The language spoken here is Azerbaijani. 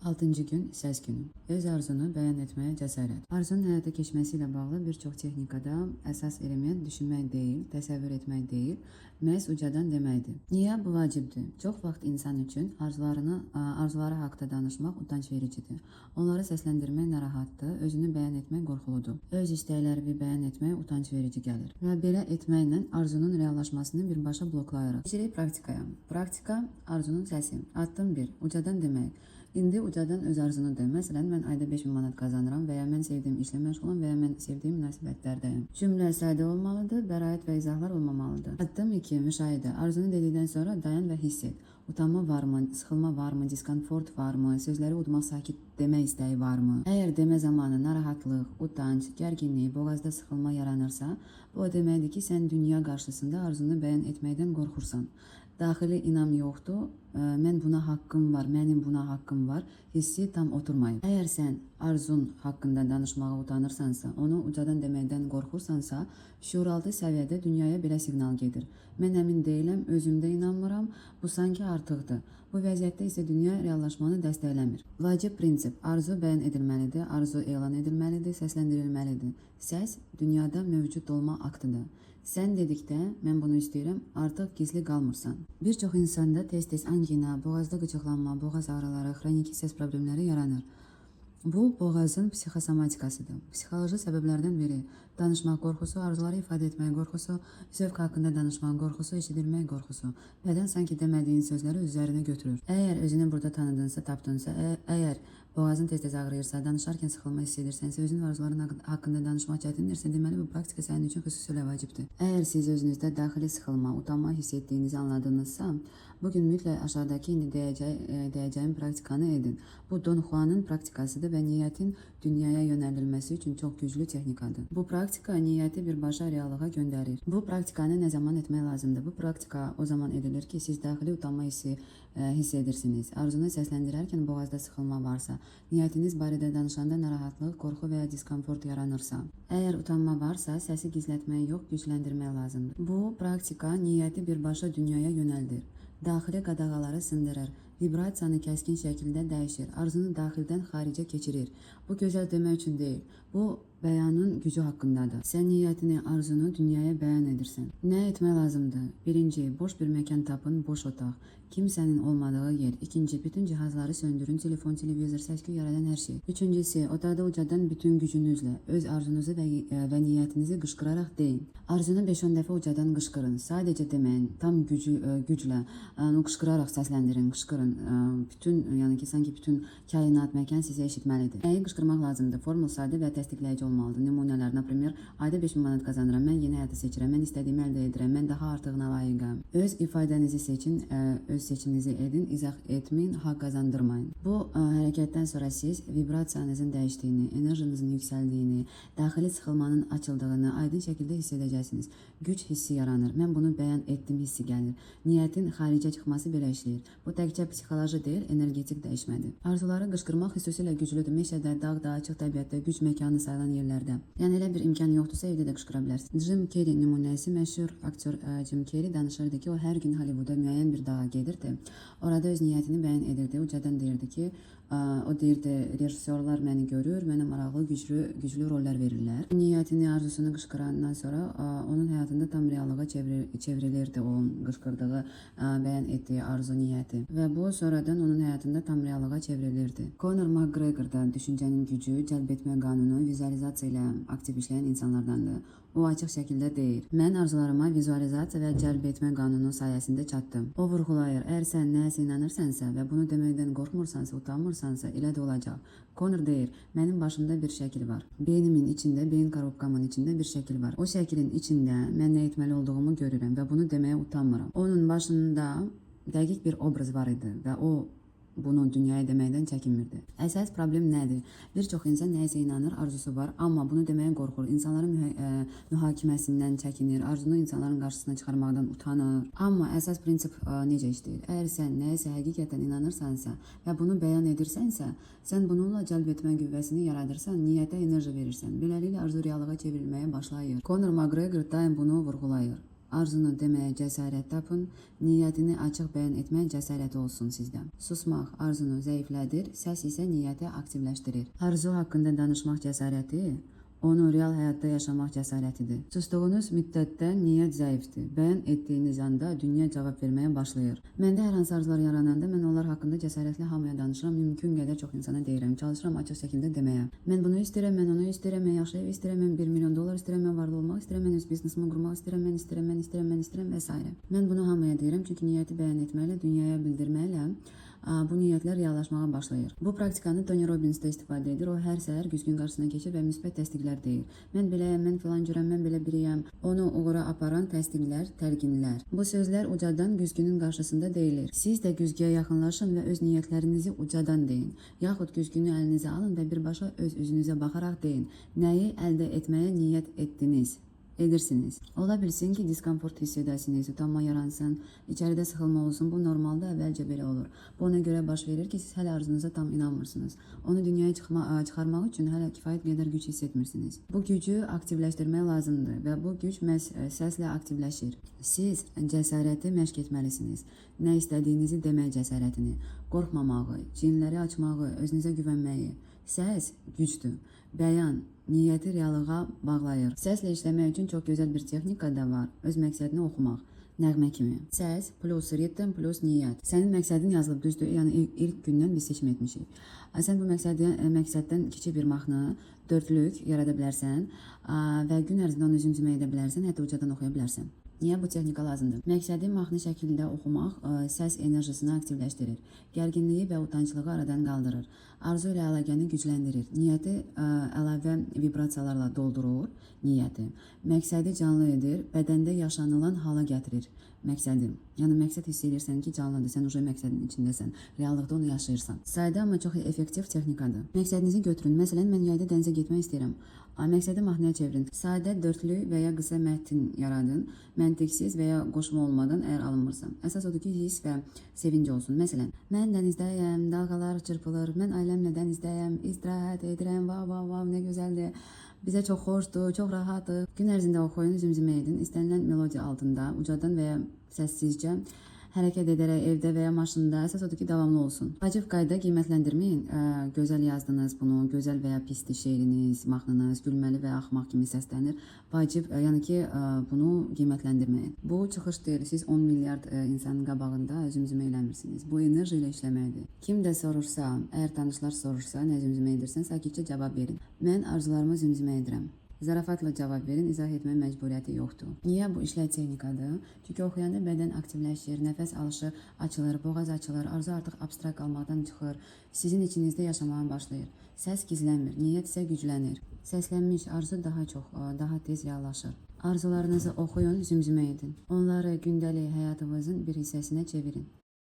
Altıncı gün səs günü. Öz arzunu bəyan etməyə cəsarət. Arzunun həyata keçməsi ilə bağlı bir çox texnikada əsas element düşünmək deyil, təsəvvür etmək deyil, məhz ucadan deməkdir. Niyə bu vacibdir? Çox vaxt insan üçün arzuları haqqında danışmaq utanc vericidir. Onları səsləndirmək narahatdır, özünü bəyan etmək qorxuludur. Öz istəklərini bəyan etmək utanc verici gəlir. Və belə etməklə arzunun reallaşmasını birbaşa bloklayırıq. Keçirik praktikaya. Praktika arzunun səsi. Addım 1. Ucadan demək. İndi ucadan öz arzunu de. Məsələn, mən ayda 5000 manat qazanıram və ya mən sevdiyim işlə məşğulam və ya mən sevdiyim münasibətlərdəyim. Cümlə sadə olmalıdır, bəraət və izahlar olmamalıdır. Addım 2. Müşahidə. Arzunu dedikdən sonra dayan və hiss et. Utanma varmı, sıxılma varmı, diskomfort varmı, sözləri udmaq, sakit demək istəyi varmı? Əgər demə zamanı narahatlıq, utanc, gərginlik, boğazda sıxılma yaranırsa, bu o deməkdir ki, sən dünya qarşısında arzunu bəyan etməkdən qorxursan. Daxili inam yoxdur, mən buna haqqım var, mənim buna haqqım var hissi tam oturmayıb. Əgər sən arzun haqqında danışmağa utanırsansa, onu ucadan deməkdən qorxursansa, şüuraltı səviyyədə dünyaya belə siqnal gedir. Mən əmin deyiləm, özümdə inanmıram, bu sanki artıqdır. Bu vəziyyətdə isə dünya reallaşmanı dəstəkləmir. Vacib prinsip: arzu bəyan edilməlidir, arzu elan edilməlidir, səsləndirilməlidir. Səs dünyada mövcud olma aktıdır. Sən dedikdə mən bunu istəyirəm, artıq gizli qalmırsan. Bir çox insanda tez-tez angina, boğazda qıcıqlanma, boğaz ağrıları, xroniki səs problemləri yaranır. Bu boğazın psixosomatikasıdır. Psixoloji səbəblərdən biri danışmaq qorxusu, arzuları ifadə etmək qorxusu, zövq haqqında danışmaq qorxusu, eşidilmək qorxusu. Bədən sanki demədiyin sözləri üzərinə götürür. Əgər özünü burada tanıdınsa, tapdınsa, əgər boğazın tez-tez ağrıyırsa, danışarkən sıxılma hiss edirsənsə, özünün arzuların haqqında danışmaq çətindirsə, deməli bu praktika sənin üçün xüsusilə vacibdir. Əgər siz özünüzdə daxili sıxılma, utanma hiss etdiyinizi anladınızsa, bu gün mütləq aşağıdakı indi deyəcəyim praktikanı edin. Bu Don Juanın praktikasıdır və niyyətin dünyaya yönəldilməsi üçün çox güclü texnikadır. Bu praktika niyyəti birbaşa reallığa göndərir. Bu praktikanı nə zaman etmək lazımdır? Bu praktika o zaman edilir ki, siz daxili utanma hissi hiss edirsiniz. Arzunu səsləndirərkən boğazda sıxılma varsa, niyyətiniz barədə danışanda narahatlıq, qorxu və ya diskomfort yaranırsa. Əgər utanma varsa, səsi gizlətmək yox, gücləndirmək lazımdır. Bu praktika niyyəti birbaşa dünyaya yönəldir. Daxili qadağaları sındırır, vibrasiyanı kəskin şəkildə dəyişir, arzunu daxildən xaricə keçirir. Bu gözəl demək üçün deyil, bu bəyanın gücü haqqındadır. Sən niyyətini, arzunu dünyaya bəyan edirsən. Nə etmək lazımdır? Birinci, boş bir məkan tapın, boş otaq. Kimsənin olmadığı yer. İkinci, bütün cihazları söndürün, telefon, televizor, səs-küy yaradan hər şey. Üçüncüsü, otaqda ucadan bütün gücünüzlə öz arzunuzu və niyyətinizi qışqıraraq deyin. Arzunu 5-10 dəfə ucadan qışqırın. Sadəcə deməyin, tam güclə, onu qışqıraraq səsləndirin, qışqırın. Bütün, yəni ki, sanki bütün kainat, məkan sizə eşitməlidir. Nəyi qışqırmaq lazımdır? Formul sadə və təsdiqləyici olmalıdır. Nümunələr, например, ayda 5000 manat qazanıram, mən yeni həyatı seçirəm, mən istədiyimi əldə edirəm, mən daha artığına layiqəm. Öz ifadənizi seçin, öz seçiminizi edin, izah etməyin, haqq qazandırmayın. Bu hərəkətdən sonra siz vibrasiyanızın dəyişdiyini, enerjinizin yüksəldiyini, daxili sıxılmanın açıldığını aydın şəkildə hiss edəcəksiniz. Güc hissi yaranır. Mən bunu bəyan etdim hissi gəlir. Niyyətin xaricə çıxması belə işləyir. Bu təkcə psixoloji deyil, energetik dəyişmədir. Arzuları qışqırmaq xüsusilə güclüdür. Meşədə, dağda, açıq təbiətdə, güc məkanı sayılan yerlərdə. Yəni elə bir imkan yoxdursa, evdə də qışqıra bilərsiniz. Jim Carrey nümunəsi, məşhur aktyor Jim Carrey danışırdı ki, o hər gün Hollywoodda müəyyən bir dağa gedirdi. Orada öz niyyətini bəyan edirdi. Ucadan deyirdi ki, o deyirdi, rejissorlar məni görür, mənə maraqlı, güclü rollar verirlər. Niyyətini, arzusunu qışqırandan sonra onun həyatında tam reallığa çevrilirdi o qışqırdığı, bəyan etdiyi arzu, niyyəti. Və bu sonradan onun həyatında tam reallığa çevrilirdi. Conor McGregor da düşüncənin gücü, cəlb etmə qanunu, vizualizasiya ilə aktiv işləyən insanlardandır. O açıq şəkildə deyir: Mən arzularıma vizualizasiya və cəlb etmə qanunu sayəsində çatdım. O vurğulayır: Əgər sən nəyəsə inanırsansa və bunu deməkdən qorxmursansa, utanmırsansa, elə də olacaq. Conor deyir: Mənim başımda bir şəkil var. Beynimin içində, beyin korobkamın içində bir şəkil var. O şəklin içində mən nə etməli olduğumu görürəm və bunu deməyə utanmıram. Onun başında dəqiq bir obraz var idi və o bunu dünyaya deməkdən çəkinmirdi. Əsas problem nədir? Bir çox insan nəyəsə inanır, arzusu var, amma bunu deməyə qorxur. İnsanların mühakiməsindən çəkinir, arzunu insanların qarşısına çıxarmaqdan utanır. Amma əsas prinsip necə işləyir? Əgər sən nəyəsə həqiqətən inanırsansa və bunu bəyan edirsənsə, sən bununla cəlb etmə qüvvəsini yaradırsan, niyyətə enerji verirsən. Beləliklə arzu reallığa çevrilməyə başlayır. Conor McGregor daim bunu vurğulayır. Arzunu deməyə cəsarət tapın, niyyətini açıq bəyan etməyə cəsarət olsun sizdə. Susmaq arzunu zəiflədir, səs isə niyyəti aktivləşdirir. Arzu haqqında danışmaq cəsarəti onu real həyatda yaşamaq cəsarətidir. Sustuğunuz müddətdə niyyət zəifdir. Bəyan etdiyiniz anda dünya cavab verməyə başlayır. Məndə hər hansı arzular yarananda mən onlar haqqında cəsarətlə hamıya danışıram, mümkün qədər çox insana deyirəm, çalışıram açıq şəkildə deməyə. Mən bunu istəyirəm, mən onu istəyirəm, mən yaxşı ev istəyirəm, mən 1 milyon dollar istəyirəm, mən varlı olmaq istəyirəm, mən öz biznesimi qurmaq istəyirəm, mən istəyirəm, mən istəyirəm, mən istəyirəm və s. Mən bunu hamıya deyirəm, çünki niyyəti bəyan etməklə, dünyaya bildirməklə bu niyyətlər reallaşmağa başlayır. Bu praktikanı Tony Robbins də istifadə edir. O hər səhər güzgünün qarşısına keçir və müsbət təsdiqlər deyir. Mən beləyəm, mən filan cürəm, mən belə biriyəm. Onu uğura aparan təsdiqlər, təlqinlər. Bu sözlər ucadan güzgünün qarşısında deyilir. Siz də güzgüyə yaxınlaşın və öz niyyətlərinizi ucadan deyin. Yaxud güzgünü əlinizə alın və birbaşa öz üzünüzə baxaraq deyin. Nəyi əldə etməyə niyyət etdiniz? Edirsiniz. Ola bilsin ki, diskomfort hiss edəsiniz, utanma yaransın, içəridə sıxılma olsun. Bu normalda əvvəlcə belə olur. Bu ona görə baş verir ki, siz hələ arzunuza tam inanmırsınız. Onu dünyaya çıxarmaq üçün hələ kifayət qədər güc hiss etmirsiniz. Bu gücü aktivləşdirmək lazımdır və bu güc məhz səslə aktivləşir. Siz cəsarəti məşq etməlisiniz. Nə istədiyinizi demək cəsarətini, qorxmamağı, çiyinləri açmağı, özünüzə güvənməyi. Səs gücdür. Bəyan niyyəti reallığa bağlayır. Səslə işləmək üçün çox gözəl bir texnika da var. Öz məqsədini oxumaq. Nəğmə kimi. Səs plus ritm plus niyyət. Sənin məqsədin yazılıb, düzdür? Yəni ilk gündən biz seçim etmişik. Sən bu məqsəddən kiçik bir mahnı, dördlük yarada bilərsən və gün ərzində onu zümzümə edə bilərsən, hətta ucadan oxuya bilərsən. Niyə bu texnika lazımdır? Məqsədi mahnı şəklində oxumaq səs enerjisini aktivləşdirir. Gərginliyi və utanclığı aradan qaldırır. Arzu ilə əlaqəni gücləndirir. Niyyəti əlavə vibrasiyalarla doldurur niyyəti. Məqsədi canlı edir, bədəndə yaşanılan hala gətirir məqsədi. Yəni məqsəd hiss edirsən ki, canlıdır, sən uje məqsədin içindəsən, reallıqda onu yaşayırsan. Sadə amma çox effektiv texnikadır. Məqsədinizi götürün. Məsələn, mən yayda dənizə getmək istəyirəm. Məqsədi mahnıya çevirin. Sadə dörtlü və ya qısa mətn yaradın. Məntiqsiz və ya qoşma olmadan əgər alınmırsa. Əsas odur ki, hiss və sevinc olsun. Məsələn, mən dənizdəyəm, dalğalar çırpılır, mən ailəmlə dənizdəyəm, istirahət edirəm, vav, vav, vav, nə gözəldir. Bizə çox xoşdur, çox rahatıq. Gün ərzində oxuyun, zümzümə edin. İstənilən melodiya altında, ucadan və ya səssizcə hərəkət edərək evdə və ya maşında, əsas odur ki, davamlı olsun. Vacib qayda qiymətləndirməyin. Gözəl yazdınız bunu, gözəl və ya pisdir şeiriniz, mahnınız, gülməli və ya axmaq kimi səslənir. Vacib, yəni ki, bunu qiymətləndirməyin. Bu çıxış deyil. Siz 10 milyard insanın qabağında zümzümə eləmirsiniz. Bu enerji ilə işləməkdir. Kim də sorursa, əgər tanışlar sorursa, nə zümzümə edirsən, sakitcə cavab verin. Mən arzularımı zümzümə edirəm. Zarafatla cavab verin, izah etmə məcburiyyəti yoxdur. Niyə bu işlər texnikadır? Çünki oxuyanda bədən aktivləşir, nəfəs alışı açılır, boğaz açılır, arzu artıq abstrakt qalmaqdan çıxır, sizin içinizdə yaşamağa başlayır. Səs gizlənmir, niyyət isə güclənir. Səslənmiş arzu daha çox, daha tez reallaşır. Arzularınızı oxuyun, zümzümə edin. Onları gündəlik həyatınızın bir hissəsinə çevirin.